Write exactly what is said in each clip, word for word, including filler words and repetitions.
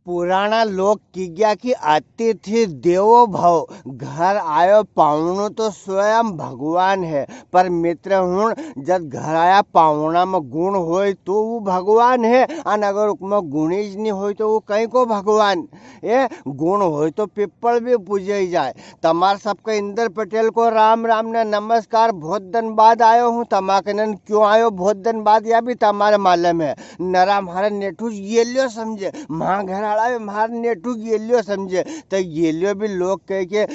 पुराना लोग की गया कि अतिथि देवो भव, घर आयो पावणो तो स्वयं भगवान है। पर मित्र हुण, जद घर आया पावणा में गुण होय तो वो भगवान है, अन अगर उकमें गुण ही नी होय तो वो कई को भगवान? ए, गुण होय तो पिप्पल भी पूजे जाय। तमार सबके इंदर पटेल को राम राम ने नमस्कार। बहुत दिन बाद आयो हूँ, तमा कने क्यों आयो बहुत दिन बाद, या भी तमारे मालूम है। नरा म्हारे नेठू गेल्यो समझे, म्हारा घर आला भी म्हारे नेठू गेल्यो समझे। तो गेल्यो भी लोग कह के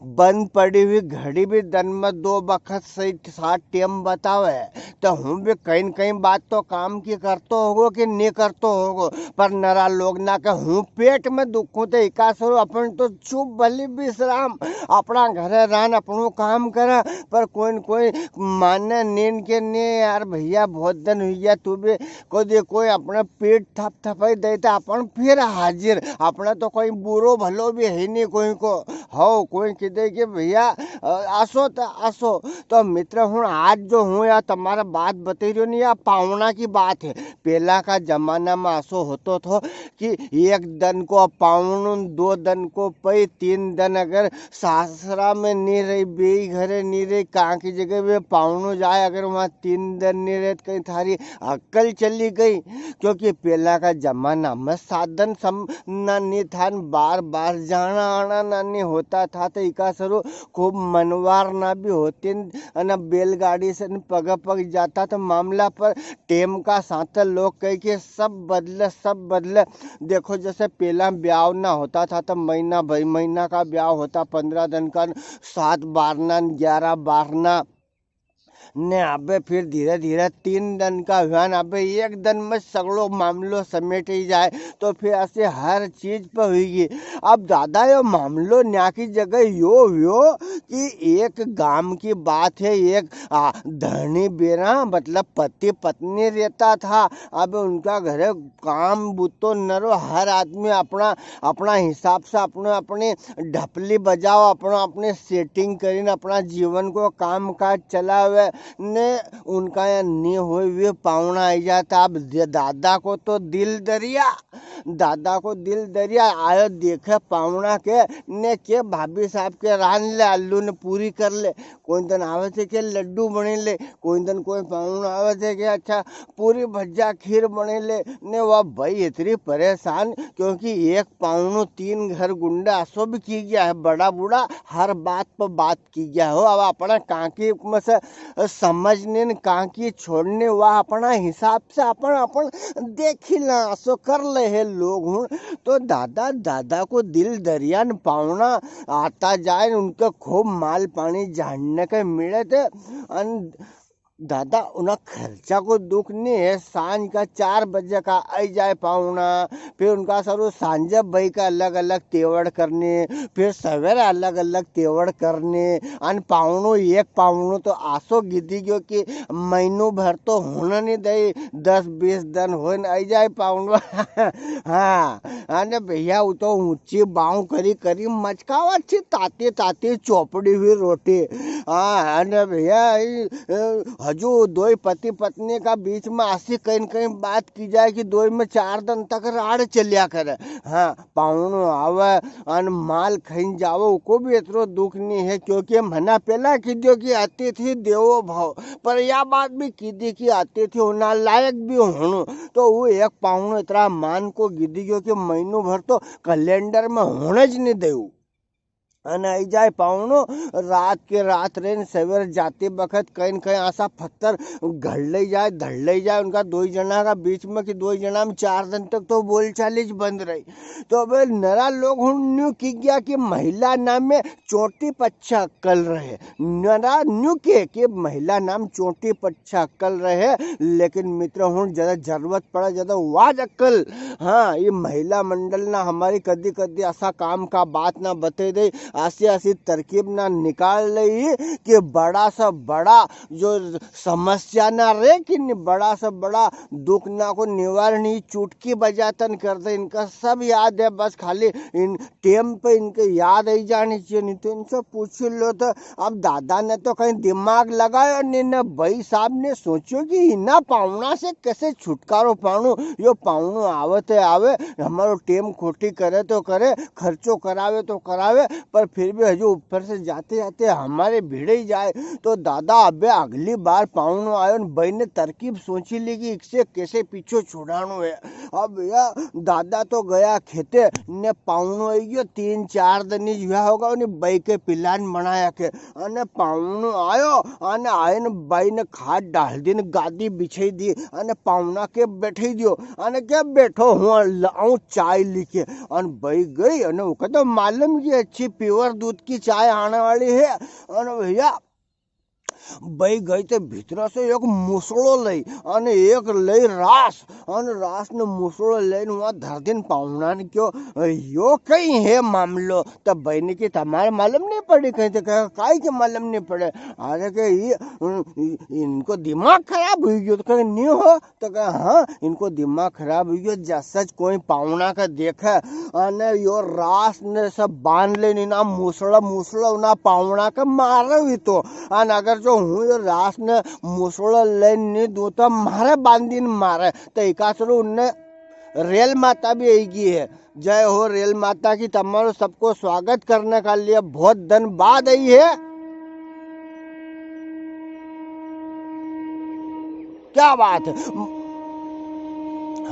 बंद पड़ी हुई घड़ी भी दिन में दो बखत सही सात टेम बतावे। तो हूँ भी कई न कई बात तो काम की करतो होगो कि नी करतो होगो, पर नरा लोग ना के हूँ पेट में दुखूं तो इका सरू अपन तो चुप भली विश्राम, अपना घरे रान अपनो काम करा। पर कोई न कोई माने नीन के नी यार भैया, बहुत दिन हुई गया, तू भी को दे कोई अपना पेट थप थपाई दे तो अपन फिर हाजिर। अपना तो कोई बुरो भलो भी है नी कोई को। हो कोई किदे के भैया, अ, आसो तो आसो। तो मित्र हुण, आज जो हूँ या तमारा बात बतई रह्यो नी, या पावणा की बात है। पेला का जमाना में आसो होतो थो कि एक दन को पावणो, दो दन को पई, तीन दन अगर सासरा में नी रही, बेई घरे नी रही, कां की जगह वे पावणो जाए, अगर वहाँ तीन दन नी रहे, तो कई थारी अक्कल चली गई। क्योंकि पेला का जमाना में साधन सम-, ना नी था, न बार बार जाना आना ना नी होता था, तो इका सरू खूब मनवार ना भी होती, न, न बैलगाड़ी से न पग पग जाता, तो मामला पर टेम का साथ लोग कह के सब बदले, सब बदले। देखो, जैसे पेला ब्याव ना होता था, तो महीना भई महीना का ब्याव होता, पन्द्रह दिन का, सात बारना, ग्यारह बारना, ने अबे फिर धीरे धीरे तीन दिन का हुआ न, अबे एक दिन में सगळो मामलो समेटी जाए, तो फिर ऐसे हर चीज पे हुई। अब दादा, यो मामलो न्या की जगह यो हुयो कि एक गाम की बात है, एक, आ, धनी बेरा, मतलब पति पत्नी रहता था। अब उनका घरे काम बुतो नरो, हर आदमी अपना, अपना हिसाब से अपने, अपनी ढपली बजाओ, अपनो, अपनी setting करीन अपना जीवन को काम काज चलावे। ने उनका यहाँ नी होए, वे पावणा आई जाता। अब द-, दादा को तो दिल दरिया, दादा को दिल दरिया आयो देखे पावणा के, ने के, "भाभी साहब के रान ले, आलू ने पूरी कर ले।" कोई दिन आवे थे के लड्डू बने ले, कोई दिन कोई पावणो आवे थे के अच्छा पूरी भज्जा खीर बने ले। ने वा भाई इतरी परेशान, क्योंकि एक पावणो तीन घर गुंडा असो भी की गया है, बड़ा बूढ़ा हर बात पर बात की गया हो। अब अपना कांकी में से समझने न कांकी छोड़ने, वा अपना हिसाब से अपन, अपन देखी ला, असो कर ले है लोग हुण। तो दादा, दादा को दिल दरिया न पावणा आता जाए न उनके खूब माल पानी झाड़ने के मिले थे। अन दादा, उना खर्चा को दुख नी है। सांझ का चार बजे का आई जाए पावणा, फिर उनका सरू सांझे बई का अलग-अलग तेवड़ करने, फिर सवेरे अलग-अलग तेवड़ करने। अन पावणो, एक पावणो तो आसो गिदी गयो कि महीनो भर तो होने नी दे, दस बीस दिन होए न आई जाए पावणो। हाँ, अने भैया, वो तो ऊंची बाऊं करी करी मचकावा छी ताती ताती चोपड़ी हुई रोटी। हाँ, अने भैया, ई, ए, हजू दोई पति पत्नी का बीच में असी कई न कई बात की जाए कि दोई में चार दिन तक राड़ चलिया करे। हाँ, पावणो आवे अन माल खाइन जावे, उको भी इतरो दुख नी है, क्योंकि मना पेला की दियो कि अतिथि देवो भव, पर या बात भी की दी कि अतिथि होना लायक भी होणो। तो वो एक पावणो इतरा मान को गिदी गयो कि महीनो भर तो कैलेंडर में होने ज नी देऊ। अन आई जाए पावणो, रात के रात रेन सवेर जाते बखत कई न कई असा पत्थर घड़ ले जाए, धड़ ले जाए, उनका दो ही जना का बीच में कि दो ही जना में चार दिन तक तो बोलचाल ज बंद रही। तो अब नरा लोग हुण न्यू की गया कि महिला नामे चोटी पच्छा अक्कल रहे। नरा न्यू के, के महिला नाम चोटी पच्छा अक्कल रहे, लेकिन मित्र हुण जदा जरूरत पड़े जदा वाज अक्कल। हाँ, ये महिला मंडल ना हमारी कदी कदी असा काम का बात ना बते दे, असी असी तरकीब ना निकाल लई कि बड़ा सा बड़ा जो समस्या ना रे कि नि-, बड़ा सा बड़ा दुख ना को निवारण ही चुटकी बजातन कर दे। इनका सब याद है, बस खाली इन टेम पे इनके याद आई जानी चाहिए, नहीं तो इनसे पूछ लो तो। अब दादा ने तो कहीं दिमाग लगायो नी, ने भाई साहब ने सोचो कि इना पावणा से कैसे छुटकारो पाणो। यो पावणो आवे तो आवे, हमारो टेम खोटी करे तो करे, खर्चो करावे तो करावे, पर फिर भी हजू ऊपर से जाते जाते हमारे भिड़े ही जाए। तो दादा अबे अगली बार पावणो आयो ने भाई ने तरकीब सोची ली कि इसे कैसे पीछो छुड़ानो है। अब भैया दादा तो गया खेते, ने पावणो आई गयो, तीन चार दिन ही हुआ होगा, उन्हें बई के पिलान बनाया के, अने पावणो आयो, अने आयन बई ने खाट डाल दी, ने गादी बिछाई दी, अने पावणा के बैठाई दियो, अने के बैठो हूँ लाऊं चाय लेके, अन बई गई, अने उके तो मालूम की अच्छी pure दूध की चाय आने वाली है, अने भैया बई गई ते भीतर से एक मूसलो लई, अने एक लई रास, अने रास ने मूसलो लई ने वहाँ धर दिन पावणा ने क्यो, "यो कई है मामलो?" तो बई ने की, "तमारे मालूम नी पड़ी?" कही तो कहे, "काई के मालूम नी पड़े?" अरे के, "ये, इ-, इनको दिमाग खराब हुई गयो।" तो कहे, "नी हो।" तो कहे, "हाँ, इनको दिमाग खराब हुई गयो, जसज कोई पावणा का देखे, अने यो रास ने सब बांध ले, नी ना मूसलो, मूसलो ना पावणा के मारे भी तो, अन अगर जो हूँ यो रास ने मूसलो ले नी दूँ, तो मारे बांधी ने मारे।" तो इकासरो उनने रेल माता भी आई गई है। जय हो रेल माता की, तमारो सबको स्वागत करने का लिए बहुत दिन बाद आई है। क्या बात है।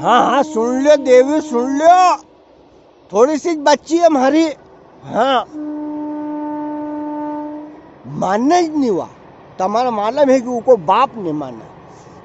हाँ, हाँ, सुन लो देवी, सुन लो। थोड़ी सी बच्ची है म्हारी। हाँ। माने ही नी हुआ। तमारा मालूम है कि उको बाप नी माने।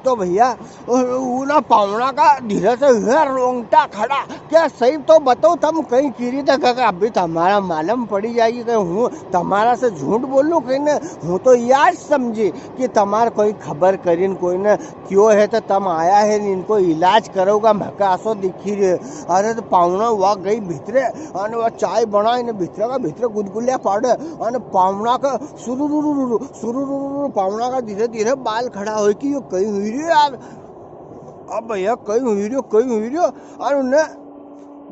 तो भैया, उ-, उना पावणा का धीरे से हुआ रोंगटा खड़ा। क्या सही तो बताओ, तम कई की री था, काका, अभी तमारा मालूम पड़ी जाएगी कि हूँ तमारा से झूठ बोलूँ कई ने। हूँ तो याज समझी कि तमार कोई खबर करीन कोई ने क्यो है तो तम आया है, इनको इलाज करोगा, म्हाके असो दिखी रे। अरे तो पावणा वा गई भीतरे, अने वा चाय बनाई ने भीतरे का भीतरे गुदगुल्या पाड़े, अने पावणा का सुरुरुरुरु, सुरुरुरुरु, पावणा का धीरे धीरे बाल खड़ा होय कि यो कई हुई रियो यार। अब भैया कई हुई रियो, कई हुई रियो। अने उन्हें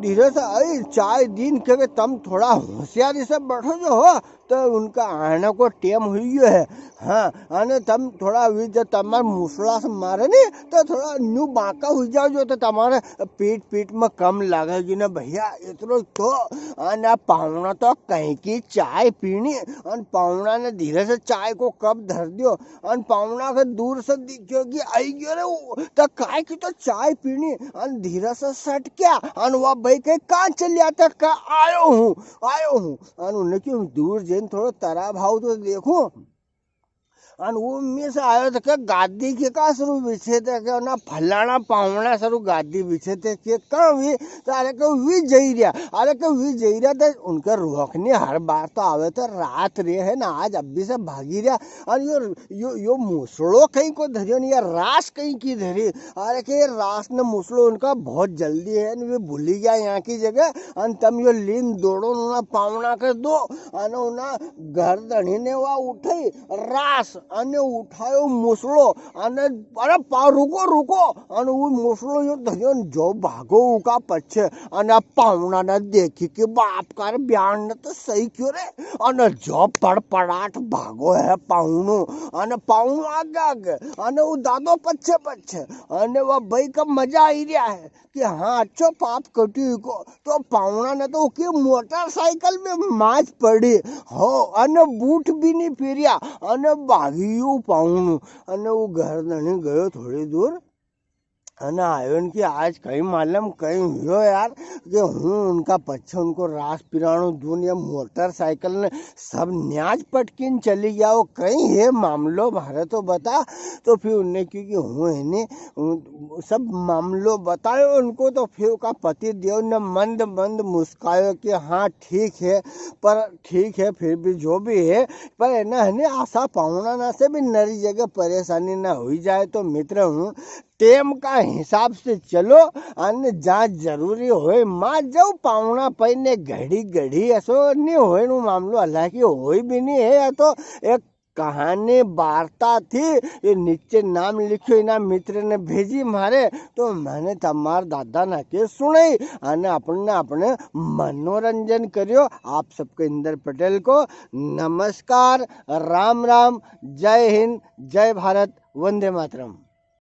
धीरे से आई चाय दीन के, के तम थोड़ा होशियारी से बैठो जो हो, तो उनका आने को टेम हुई गयो है। हाँ, अने तम थोड़ा भी जब तमार मूसला से मारे नी, तो थोड़ा न्यू बांका हुई जाओ जो, तो तमारे पीठ, पीठ में कम लागेगी ना भैया। इतनो तो, अने पावणा तो कई की चाय पीनी, अन पावणा ने धीरे से चाय को कप धर दियो, अन पावणा के दूर से दिख्यो कि आई गयो रे वो, तो काय की तो चाय पीनी, अन धीरे से सटक्या, अन वा बई के, "कां चल्या?" तो के, "आयो हूँ, आयो हूँ।" अन उन्हें क्यो दूर जईन थोड़ो तरा भाव तो देखूं। अन वो में से आयो तो के गादी के का सरू बिछे थे, के ना फलाना पावणा सरू गादी बिछे थे, के कां वी, तो अरे के वी जई रिया, अरे के वी जई रिया, तो उनके रोकनी हर बार तो आवे तो रात रे है ना, आज अभी से भागी रिया। अन यो, यो, यो मूसलो कई को धरियो नी, या रास कई की धरी, अरे के रास ने मूसलो उनका बहुत जल्दी है, वे भूली गया यहाँ की जगह। अन तम यो लीन दौड़ो ना पावणा के दो, अन उना घर धणी ने वा उठाई रास, अने उठायो मूसलो, अने अरे पा-, रुको, रुको, अने वो मूसलो यो धरियो न जो भागो उका पछे, अने पावणा ने देखी कि बाप का रे ब्याण ने तो सही क्यो रे, अने जो पड़पड़ाट भागो है पावणो, अने पावणो आगे आगे, अने वो दादो पछे पछे, अने वा बई का मजा आई रिया है। कि हाँ, अच्छो पाप कट्यो इको। तो पावणा ने तो उकी मोटरसाइकिल में माच पड़ी। हो, अने बूट भी नी पेरिया, अने भागियो पावणो, अने वो घर धणी गयो थोड़ी दूर, अने आयो न कि आज कई मालूम कई हुयो यार, कि हूँ उनका पछे उनको रास पिराणो दून या मोटरसाइकिल ने सब न्याज पटकीन चली गया, वो कई है मामलो, म्हारे तो बता। तो फिर उनने क्यो कि हूँ है ने, उ-, सब मामलो बतायो उनको, तो फिर उका पति देव ने मंद मंद मुस्कायो कि हाँ, ठीक है, पर ठीक है, फिर भी जो भी है, पर है ना, है ने, आसा पावणा ना से भी नरी जगह परेशानी ना हुई जाए। तो मित्र हूँ, टेम का हिसाब से चलो, अने जां जरूरी होय, मां जाओ पावणा पई ने घड़ी घड़ी असो नी होय, नु मामलो हालांकि होय भी नी है। या तो एक कहानी वार्ता थी, ये नीचे नाम लिख्यो, इना मित्र ने भेजी म्हारे, तो मैंने तमार दादा ना के सुनाई, अने अपन ने अपने मनोरंजन करियो। आप सबके इंदर पटेल को नमस्कार, राम राम, जय हिंद, जय भारत, वंदे मातरम।